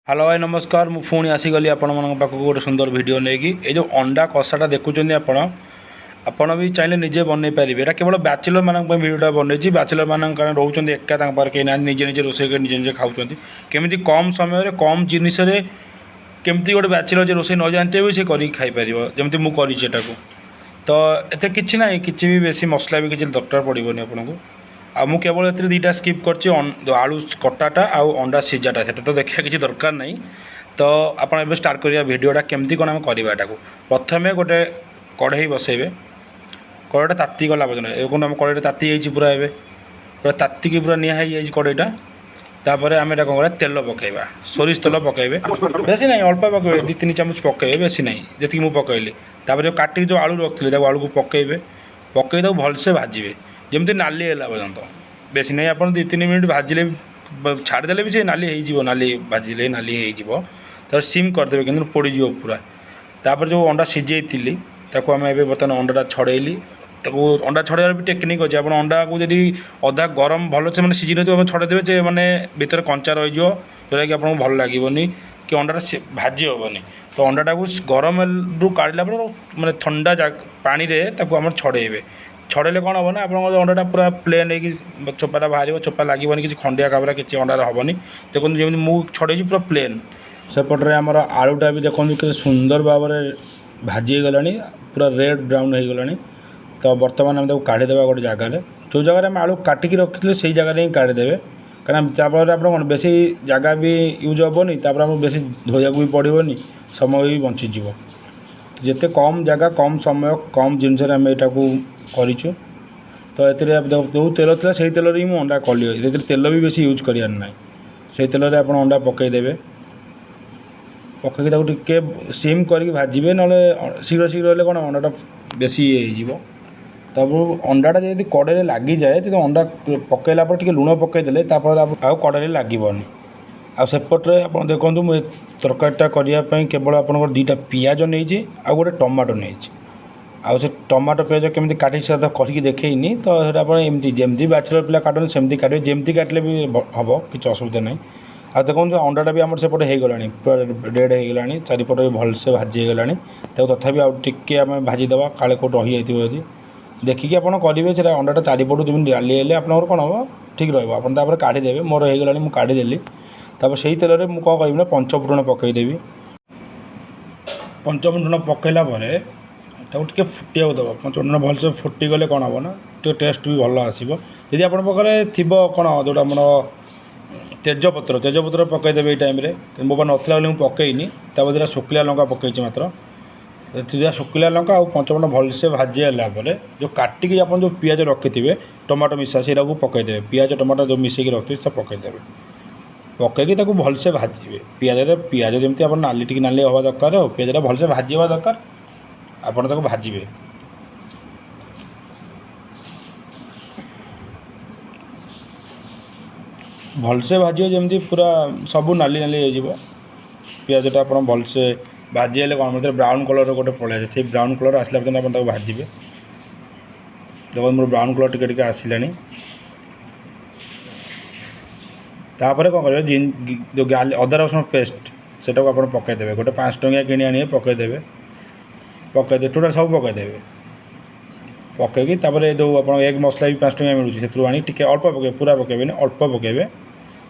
Hello ଭାଇ ନମସ୍କାର। ମୁଁ ପୁଣି ଆସିଗଲି ଆପଣମାନଙ୍କ ପାଖକୁ ଗୋଟେ ସୁନ୍ଦର ଭିଡ଼ିଓ ନେଇକି। ଏଇ ଯେଉଁ ଅଣ୍ଡା କଷାଟା ଦେଖୁଛନ୍ତି ଆପଣ, ଆପଣ ବି ଚାହିଁଲେ ନିଜେ ବନେଇ ପାରିବେ। ଏଇଟା କେବଳ ବ୍ୟାଚଲର୍ ମାନଙ୍କ ପାଇଁ ଭିଡ଼ିଓଟା ବନେଇଛି। ବ୍ୟାଚଲର୍ ମାନଙ୍କ କାରଣ ରହୁଛନ୍ତି ଏକା, ତାଙ୍କ ପାଖରେ କେହି ନାହାନ୍ତି, ନିଜେ ନିଜେ ରୋଷେଇ କରି ନିଜେ ନିଜେ ଖାଉଛନ୍ତି। କେମିତି କମ୍ ସମୟରେ କମ୍ ଜିନିଷରେ କେମିତି ଗୋଟେ ବ୍ୟାଚଲର୍ ଯେ ରୋଷେଇ ନ ଜାଣିଥିବେ ବି ସେ କରିକି ଖାଇପାରିବ, ଯେମିତି ମୁଁ କରିଛି ଏଟାକୁ। ତ ଏତେ କିଛି ନାହିଁ, କିଛି ବି ବେଶୀ ମସଲା ବି କିଛି ଦରକାର ପଡ଼ିବନି ଆପଣଙ୍କୁ। ଆଉ ମୁଁ କେବଳ ଏଥିରେ ଦୁଇଟା ସ୍କିପ୍ କରିଛି, ଆଳୁ କଟାଟା ଆଉ ଅଣ୍ଡା ସିଝାଟା, ସେଟା ତ ଦେଖିବା କିଛି ଦରକାର ନାହିଁ। ତ ଆପଣ ଏବେ ଷ୍ଟାର୍ଟ କରିବା ଭିଡ଼ିଓଟା, କେମିତି କ'ଣ ଆମେ କରିବା ଏଟାକୁ। ପ୍ରଥମେ ଗୋଟେ କଢ଼େଇ ବସେଇବେ। କଢ଼େଇଟା ତାତିଗଲା ପର୍ଯ୍ୟନ୍ତ, ଏବେ ଆମ କଢ଼େଇଟା ତାତି ଯାଇଛି ପୁରା, ଏବେ ପୁରା ତାତିକି ପୁରା ନିଆଁ ହେଇଯାଇଛି କଢ଼େଇଟା। ତାପରେ ଆମେ ଏଇଟା କ'ଣ କରିବା, ତେଲ ପକାଇବା, ସୋରିଷ ତେଲ ପକାଇବେ, ବେଶୀ ନାହିଁ, ଅଳ୍ପ ପକାଇବେ, 2-3 ଚାମଚ ପକାଇବେ, ବେଶୀ ନାହିଁ ଯେତିକି ମୁଁ ପକାଇଲି। ତାପରେ ଯେଉଁ କାଟିକି ଯେଉଁ ଆଳୁ ରଖିଥିଲି ତାକୁ ଆଳୁକୁ ପକାଇବେ, ପକାଇ ତାକୁ ଭଲସେ ଭାଜିବେ ଯେମିତି ନାଲି ହେଲା ପର୍ଯ୍ୟନ୍ତ। ବେଶୀ ନାହିଁ, ଆପଣ 2-3 ମିନିଟ୍ ଭାଜିଲେ ଛାଡ଼ିଦେଲେ ବି ସେ ନାଲି ହେଇଯିବ, ନାଲି ଭାଜିଲେ ନାଲି ହେଇଯିବ। ତାପରେ ସିମ୍ କରିଦେବେ, କିନ୍ତୁ ପୋଡ଼ିଯିବ ପୁରା। ତାପରେ ଯେଉଁ ଅଣ୍ଡା ସିଝେଇଥିଲି ତାକୁ ଆମେ ଏବେ ବର୍ତ୍ତମାନ ଅଣ୍ଡାଟା ଛଡ଼େଇଲି। ତାକୁ ଅଣ୍ଡା ଛଡ଼େଇବାର ବି ଟେକ୍ନିକ୍ ଅଛି। ଆପଣ ଅଣ୍ଡାକୁ ଯଦି ଅଧା ଗରମ ଭଲସେ ମାନେ ସିଝି ନଥିବ ଆପଣ ଛଡ଼େଇ ଦେବେ, ସେ ମାନେ ଭିତରେ କଞ୍ଚା ରହିଯିବ, ଯେଉଁଟାକି ଆପଣଙ୍କୁ ଭଲ ଲାଗିବନି କି ଅଣ୍ଡାଟା ଭାଜି ହେବନି। ତ ଅଣ୍ଡାଟାକୁ ଗରମରୁ କାଢ଼ିଲା ପରେ ମାନେ ଥଣ୍ଡା ପାଣିରେ ତାକୁ ଆମର ଛଡ଼େଇବେ। ଛଡ଼େଇଲେ କ'ଣ ହେବ ନା, ଆପଣଙ୍କର ଅଣ୍ଡାଟା ପୁରା ପ୍ଲେନ୍ ହେଇକି ଚୋପାଟା ବାହାରିବ, ଚୋପା ଲାଗିବନି, କିଛି ଖଣ୍ଡିଆ ଖାବରା କିଛି ଅଣ୍ଡାରେ ହେବନି। ଦେଖନ୍ତୁ ଯେମିତି ମୁଁ ଛଡ଼େଇଛି ପୁରା ପ୍ଲେନ୍। ସେପଟରେ ଆମର ଆଳୁଟା ବି ଦେଖନ୍ତୁ କେତେ ସୁନ୍ଦର ଭାବରେ ଭାଜି ହେଇଗଲାଣି, ପୁରା ରେଡ଼୍ ବ୍ରାଉନ୍ ହେଇଗଲାଣି। ତ ବର୍ତ୍ତମାନ ଆମେ ତାକୁ କାଢ଼ିଦେବା ଗୋଟେ ଜାଗାରେ। ଯେଉଁ ଜାଗାରେ ଆମେ ଆଳୁ କାଟିକି ରଖିଥିଲେ ସେଇ ଜାଗାରେ ହିଁ କାଢ଼ିଦେବେ, କାରଣ ତାଫଳରେ ଆପଣ କ'ଣ ବେଶୀ ଜାଗା ବି ୟୁଜ୍ ହେବନି, ତାପରେ ଆମକୁ ବେଶୀ ଧୋଇବାକୁ ବି ପଡ଼ିବନି, ସମୟ ବି ବଞ୍ଚିଯିବ। ଯେତେ କମ୍ ଜାଗା, କମ୍ ସମୟ, କମ୍ ଜିନିଷରେ ଆମେ ଏଇଟାକୁ କରିଛୁ। ତ ଏଥିରେ ଯେଉଁ ତେଲ ଥିଲା ସେଇ ତେଲରେ ହିଁ ମୁଁ ଅଣ୍ଡା କଲି, ଏଥିରେ ତେଲ ବି ବେଶୀ ୟୁଜ୍ କରିବାର ନାହିଁ। ସେଇ ତେଲରେ ଆପଣ ଅଣ୍ଡା ପକାଇଦେବେ, ପକାଇକି ତାକୁ ଟିକେ ସିମ୍ କରିକି ଭାଜିବେ, ନହେଲେ ଶୀଘ୍ର ଶୀଘ୍ର ହେଲେ କ'ଣ ଅଣ୍ଡାଟା ବେଶୀ ଇଏ ହେଇଯିବ। ତାପରେ ଅଣ୍ଡାଟା ଯଦି କଡ଼େଇରେ ଲାଗିଯାଏ, ଯଦି ଅଣ୍ଡା ପକାଇଲା ପରେ ଟିକେ ଲୁଣ ପକାଇଦେଲେ ତାପରେ ଆଉ କଡ଼େଇରେ ଲାଗିବନି। ଆଉ ସେପଟରେ ଆପଣ ଦେଖନ୍ତୁ, ମୁଁ ଏ ତରକାରୀଟା କରିବା ପାଇଁ କେବଳ ଆପଣଙ୍କର 2ଟା ପିଆଜ ନେଇଛି ଆଉ ଗୋଟେ ଟମାଟୋ ନେଇଛି। ଆଉ ସେ ଟମାଟୋ ପିଆଜ କେମିତି କାଟିଛି ସେଟା ତ କରିକି ଦେଖେଇନି। ତ ସେଇଟା ଆପଣ ଏମିତି ଯେମିତି ବ୍ୟାଚଲର୍ ପିଲା କାଟନ୍ତି ସେମିତି କାଟିବେ, ଯେମିତି କାଟିଲେ ବି ହେବ, କିଛି ଅସୁବିଧା ନାହିଁ। ଆଉ ଦେଖନ୍ତୁ ଅଣ୍ଡାଟା ବି ଆମର ସେପଟେ ହେଇଗଲାଣି, ପୁରା ରେଡ଼୍ ହେଇଗଲାଣି, ଚାରିପଟ ବି ଭଲସେ ଭାଜି ହେଇଗଲାଣି। ତାକୁ ତଥାପି ଆଉ ଟିକେ ଆମେ ଭାଜିଦେବା, କାଳେ କେଉଁଠି ରହିଯାଇଥିବ ଯଦି ଦେଖିକି ଆପଣ କରିବେ। ସେଇଟା ଅଣ୍ଡାଟା ଚାରିପଟୁ ଯେମିତି ନାଲି ହେଲେ ଆପଣଙ୍କର କ'ଣ ହେବ, ଠିକ୍ ରହିବ। ଆପଣ ତାପରେ କାଢ଼ିଦେବେ। ମୋର ହେଇଗଲାଣି, ମୁଁ କାଢ଼ିଦେଲି। ତାପରେ ସେଇ ତେଲରେ ମୁଁ କ'ଣ କରିବି ନା ପଞ୍ଚଫୁଟଣ ପକାଇଦେବି। ପଞ୍ଚଫୁଟଣ ପକାଇଲା ପରେ ତାକୁ ଟିକେ ଫୁଟିବାକୁ ଦେବ। ପଞ୍ଚଫୁଟଣ ଭଲସେ ଫୁଟିଗଲେ କ'ଣ ହେବ ନା ଟିକେ ଟେଷ୍ଟ ବି ଭଲ ଆସିବ। ଯଦି ଆପଣଙ୍କ ପାଖରେ ଥିବ କ'ଣ ଯେଉଁଟା ଆମର ତେଜପତ୍ର, ତେଜପତ୍ର ପକାଇଦେବେ ଏଇ ଟାଇମ୍ରେ। ମୋ ପାଖରେ ନଥିଲା ବୋଲି ମୁଁ ପକାଇନି, ତା ବଦଳରେ ଶୁଖିଲା ଲଙ୍କା ପକାଇଛି ମାତ୍ର। ଦୁଇଟା ଶୁଖିଲା ଲଙ୍କା ଆଉ ପଞ୍ଚଫୁଟଣ ଭଲସେ ଭାଜି ହେଲା ପରେ ଯେଉଁ କାଟିକି ଆପଣ ଯେଉଁ ପିଆଜ ରଖିଥିବେ ଟମାଟୋ ମିଶା ସେଇଟାକୁ ପକାଇଦେବେ। ପିଆଜ ଟମାଟୋ ଯେଉଁ ମିଶାଇକି ରଖିଥିବେ ସେଟା ପକାଇଦେବେ। ପକାଇକି ତାକୁ ଭଲସେ ଭାଜିବେ। ପିଆଜ ଯେମିତି ଆପଣ ନାଲି ଟିକେ ନାଲି ହେବା ଦରକାର, ଆଉ ପିଆଜଟା ଭଲସେ ଭାଜି ହେବା ଦରକାର, ଆପଣ ତାକୁ ଭାଜିବେ। ଭଲସେ ଭାଜିବେ ଯେମିତି ପୁରା ସବୁ ନାଲି ନାଲି ହେଇଯିବ ପିଆଜଟା। ଆପଣ ଭଲସେ ଭାଜି ହେଲେ କ'ଣ ଭିତରେ ବ୍ରାଉନ୍ କଲର୍ ଗୋଟେ ପଳେଇ ଆସେ, ସେଇ ବ୍ରାଉନ୍ କଲର୍ ଆସିଲା ପର୍ଯ୍ୟନ୍ତ ଆପଣ ତାକୁ ଭାଜିବେ। ଦେଖନ୍ତୁ ମୋର ବ୍ରାଉନ୍ କଲର୍ ଟିକେ ଟିକେ ଆସିଲାଣି। ତାପରେ କ'ଣ କରିବେ, ଯେଉଁ ଅଦା ରସୁଣ ପେଷ୍ଟ ସେଟାକୁ ଆପଣ ପକାଇଦେବେ। ଗୋଟେ 5 ଟଙ୍କିଆ କିଣି ଆଣିବେ, ପକାଇଦେବେ, ପକାଇଦେବେ ଟୋଟାଲ୍ ସବୁ ପକାଇଦେବେ। ପକାଇକି ତାପରେ ଯେଉଁ ଆପଣ ଏଗ୍ ମସଲା ବି 5 ଟଙ୍କିଆ ମିଳୁଛି ସେଥିରୁ ଆଣି ଟିକେ ଅଳ୍ପ ପକାଇବେ, ପୁରା ପକାଇବେନି, ଅଳ୍ପ ପକାଇବେ,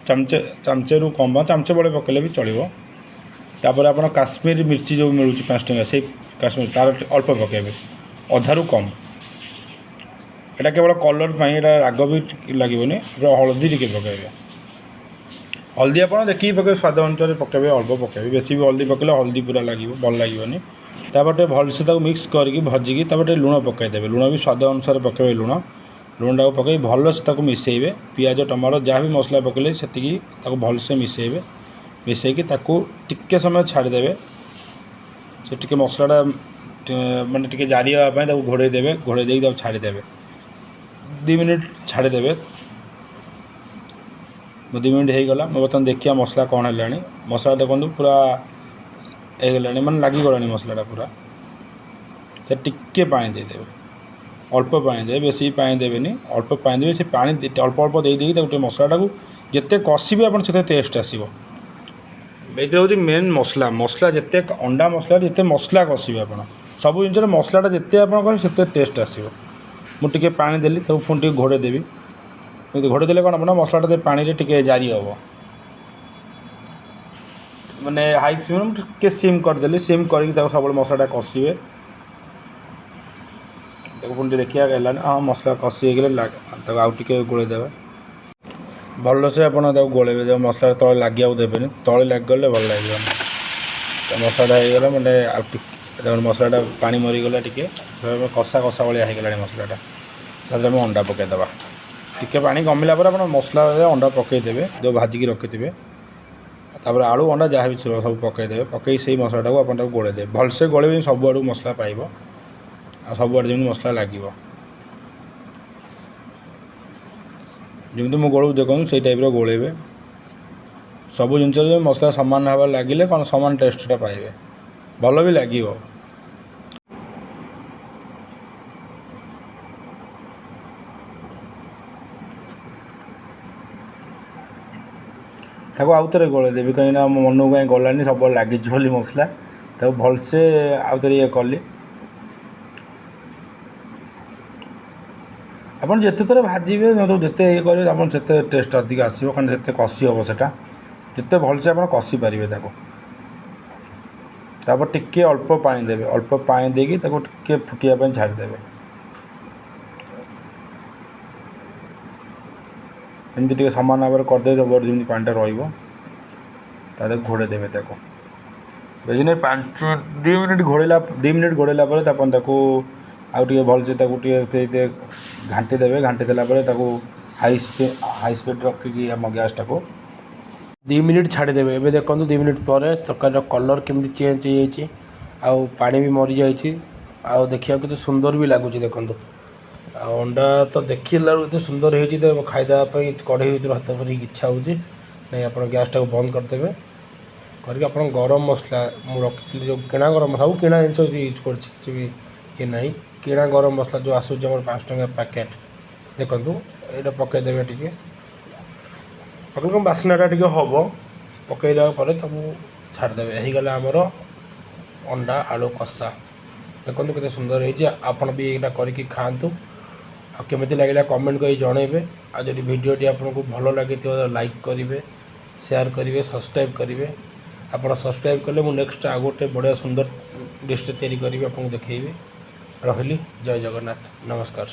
ଚାମଚେରୁ କମ୍, ଚାମଚେ ଭଳି ପକାଇଲେ ବି ଚଳିବ। ତାପରେ ଆପଣ କାଶ୍ମୀର ମିର୍ଚି ଯେଉଁ ମିଳୁଛି 5 ଟଙ୍କା, ସେଇ କାଶ୍ମୀର ତାର ଅଳ୍ପ ପକାଇବେ, ଅଧାରୁ କମ୍। ଏଇଟା କେବଳ କଲର୍ ପାଇଁ, ଏଇଟା ରାଗ ବି ଲାଗିବନି। ତାପରେ ହଳଦୀ ଟିକେ ପକାଇବେ। ହଳଦୀ ଆପଣ ଦେଖିକି ପକାଇବେ, ସ୍ୱାଦ ଅନୁସାରେ ପକାଇବେ, ଅଳ୍ପ ପକାଇବେ, ବେଶୀ ବି ହଳଦୀ ପକାଇଲେ ହଳଦୀ ପୁରା ଲାଗିବ, ଭଲ ଲାଗିବନି। ତାପରେ ଟିକେ ଭଲସେ ତାକୁ ମିକ୍ସ କରିକି ଭାଜିକି ତାପରେ ଟିକେ ଲୁଣ ପକାଇଦେବେ। ଲୁଣ ବି ସ୍ୱାଦ ଅନୁସାରେ ପକାଇବେ। ଲୁଣଟାକୁ ପକାଇ ଭଲସେ ତାକୁ ମିଶାଇବେ। ପିଆଜ ଟମାଟୋ ଯାହା ବି ମସଲା ପକାଇଲେ ସେତିକି ତାକୁ ଭଲସେ ମିଶାଇବେ। ମିଶାଇକି ତାକୁ ଟିକେ ସମୟ ଛାଡ଼ିଦେବେ। ସେ ଟିକେ ମସଲାଟା ମାନେ ଟିକେ ଜାରି ହେବା ପାଇଁ ତାକୁ ଘୋଡ଼େଇ ଦେବେ। ଘୋଡ଼େଇ ଦେଇକି ତାକୁ ଛାଡ଼ିଦେବେ, 2 ମିନିଟ୍ ଛାଡ଼ିଦେବେ। 2 ମିନିଟ୍ ହେଇଗଲା। ମୁଁ ବର୍ତ୍ତମାନ ଦେଖିବା ମସଲା କ'ଣ ହେଲାଣି। ମସଲା ଦେଖନ୍ତୁ ପୁରା ହେଇଗଲାଣି, ମାନେ ଲାଗିଗଲାଣି ମସଲାଟା ପୁରା। ସେ ଟିକେ ପାଣି ଦେଇଦେବେ, ଅଳ୍ପ ପାଣି ଦେବେ, ବେଶୀ ପାଣି ଦେବେନି, ଅଳ୍ପ ପାଣି ଦେବେ। ସେ ପାଣି ଅଳ୍ପ ଅଳ୍ପ ଦେଇ ଦେଇକି ତାକୁ ଟିକେ ମସଲାଟାକୁ ଯେତେ କଷିବେ ଆପଣ ସେତେ ଟେଷ୍ଟ ଆସିବ। ଏଥିରେ ହେଉଛି ମେନ୍ ମସଲା। ମସଲା ଯେତେ, ଅଣ୍ଡା ମସଲା ଯେତେ ମସଲା କଷିବେ ଆପଣ, ସବୁ ଜିନିଷରେ ମସଲାଟା ଯେତେ ଆପଣ କରିବେ, ସେତେ ଟେଷ୍ଟ ଆସିବ। ମୁଁ ଟିକେ ପାଣି ଦେଲି, ତାକୁ ପୁଣି ଟିକେ ଘୋଡ଼େଇ ଦେବି। ଏମିତି ଘୋଡ଼େଇ ଦେଲେ କ'ଣ ହେବ ନା, ମସଲାଟା ପାଣିରେ ଟିକେ ଜାରି ହେବ। ମାନେ ହାଇ ଫ୍ଲେମ୍, ଟିକେ ସିମ୍ କରିଦେଲି। ସିମ୍ କରିକି ତାକୁ ସବୁବେଳେ ମସଲାଟା କଷିବେ। ତାକୁ ପୁଣି ଟିକେ ଦେଖିବା ହେଲାନି। ହଁ, ମସଲା କଷି ହେଇଗଲେ ତାକୁ ଆଉ ଟିକେ ଗୋଳେଇ ଦେବେ ଭଲସେ। ଆପଣ ତାକୁ ଗୋଳେଇବେ, ମସଲା ତଳେ ଲାଗିବାକୁ ଦେବେନି। ତଳେ ଲାଗିଗଲେ ଭଲ ଲାଗିବନି। ତ ମସଲାଟା ହେଇଗଲା, ମାନେ ଆଉ ଟିକେ ମସଲାଟା ପାଣି ମରିଗଲା, ଟିକେ କଷା କଷା ଭଳିଆ ହେଇଗଲାଣି ମସଲାଟା। ତା ଦେହରେ ଆମେ ଅଣ୍ଡା ପକାଇଦେବା। ଟିକେ ପାଣି କମିଲା ପରେ ଆପଣ ମସଲାରେ ଅଣ୍ଡା ପକାଇଦେବେ, ଯେଉଁ ଭାଜିକି ରଖିଥିବେ। ତାପରେ ଆଳୁ, ଅଣ୍ଡା ଯାହା ବି ଥିବ ସବୁ ପକାଇଦେବେ। ପକାଇ ସେଇ ମସଲାଟାକୁ ଆପଣ ତାକୁ ଗୋଳେଇ ଦେବେ ଭଲସେ। ଗୋଳେଇବେ, ସବୁଆଡ଼କୁ ମସଲା ପାଇବ ଆଉ ସବୁଆଡ଼େ ଯେମିତି ମସଲା ଲାଗିବ। ଯେମିତି ମୁଁ ଗୋଳଉଛି ଦେଖନ୍ତୁ, ସେଇ ଟାଇପ୍ର ଗୋଳେଇବେ। ସବୁ ଜିନିଷରେ ମସଲା ସମାନ ଭାବରେ ଲାଗିଲେ କ'ଣ, ସମାନ ଟେଷ୍ଟଟା ପାଇବେ, ଭଲ ବି ଲାଗିବ। ତାକୁ ଆଉ ଥରେ ଗୋଳେଇ ଦେବି, କାହିଁକିନା ମୋ ମନକୁ କାହିଁ ଗଲାନି, ସବୁବେଳେ ଲାଗିଛି ବୋଲି ମସଲା। ତାକୁ ଭଲସେ ଆଉ ଥରେ ଇଏ କଲି। ଆପଣ ଯେତେ ଥର ଭାଜିବେ, ଯେତେ ଇଏ କରିବେ ଆପଣ, ସେତେ ଟେଷ୍ଟ ଅଧିକ ଆସିବ, କାରଣ ସେତେ କଷି ହେବ ସେଇଟା। ଯେତେ ଭଲସେ ଆପଣ କଷି ପାରିବେ ତାକୁ। ତାପରେ ଟିକିଏ ଅଳ୍ପ ପାଣି ଦେବେ। ଅଳ୍ପ ପାଣି ଦେଇକି ତାକୁ ଟିକିଏ ଫୁଟିବା ପାଇଁ ଛାଡ଼ିଦେବେ। ଏମିତି ଟିକେ ସମାନ ଭାବରେ କରିଦେବେ, ସବୁଆଡ଼େ ଯେମିତି ପାଣିଟା ରହିବ। ତା ଦେହରେ ଘୋଡ଼େଇ ଦେବେ ତାକୁ। ବେଶୀ ନାହିଁ, 5-2 ମିନିଟ୍ ଘୋଡ଼େଇଲା। 2 ମିନିଟ୍ ଘୋଡ଼େଇଲା ପରେ ଆପଣ ତାକୁ ଆଉ ଟିକେ ଭଲସେ ତାକୁ ଟିକେ ଘାଣ୍ଟି ଦେବେ। ଘାଣ୍ଟି ଦେଲା ପରେ ତାକୁ ହାଇ ସ୍ପିଡ଼ ରଖିକି ଆମ ଗ୍ୟାସ୍ଟାକୁ 2 ମିନିଟ୍ ଛାଡ଼ିଦେବେ। ଏବେ ଦେଖନ୍ତୁ, 2 ମିନିଟ୍ ପରେ ତରକାରୀର କଲର୍ କେମିତି ଚେଞ୍ଜ ହେଇଯାଇଛି ଆଉ ପାଣି ବି ମରିଯାଇଛି ଆଉ ଦେଖିବାକୁ କେତେ ସୁନ୍ଦର ବି ଲାଗୁଛି ଦେଖନ୍ତୁ। ଆଉ ଅଣ୍ଡା ତ ଦେଖିଲା ବେଳକୁ ଏତେ ସୁନ୍ଦର ହେଇଛି, ତ ଖାଇଦେବା ପାଇଁ କଢ଼େଇ ଭିତରୁ ହାତ ପୁରେଇକି ଇଚ୍ଛା ହେଉଛି। ନାଇଁ, ଆପଣ ଗ୍ୟାସ୍ଟାକୁ ବନ୍ଦ କରିଦେବେ। କରିକି ଆପଣ ଗରମ ମସଲା ମୁଁ ରଖିଥିଲି, ଯେଉଁ କିଣା ଗରମ, ସବୁ କିଣା ଜିନିଷ ୟୁଜ୍ କରୁଛି, କିଛି ବି ଇଏ ନାହିଁ। କିଣା ଗରମ ମସଲା ଯେଉଁ ଆସୁଛି ଆମର 5 ଟଙ୍କା ପ୍ୟାକେଟ୍, ଦେଖନ୍ତୁ, ଏଇଟା ପକାଇଦେବେ ଟିକେ। ପକେଇଲେ କ'ଣ, ବାସ୍ନାଟା ଟିକେ ହେବ। ପକାଇଦେବା ପରେ ତାକୁ ଛାଡ଼ିଦେବେ। ହେଇଗଲା ଆମର ଅଣ୍ଡା ଆଳୁ କଷା। ଦେଖନ୍ତୁ କେତେ ସୁନ୍ଦର ହେଇଛି। ଆପଣ ବି ଏଇଟା କରିକି ଖାଆନ୍ତୁ ଆଉ କେମିତି ଲାଗିଲା କମେଣ୍ଟ କରି ଜଣାଇବେ। ଆଉ ଯଦି ଭିଡ଼ିଓଟି ଆପଣଙ୍କୁ ଭଲ ଲାଗିଥିବ, ଲାଇକ୍ କରିବେ, ସେୟାର କରିବେ, ସବସ୍କ୍ରାଇବ୍ କରିବେ। ଆପଣ ସବସ୍କ୍ରାଇବ୍ କଲେ ମୁଁ ନେକ୍ସଟ ଆଉ ଗୋଟେ ବଢ଼ିଆ ସୁନ୍ଦର ଡିଶ୍ଟେ ତିଆରି କରିବି, ଆପଣଙ୍କୁ ଦେଖେଇବି। ରହିଲି, ଜୟ ଜଗନ୍ନାଥ, ନମସ୍କାର।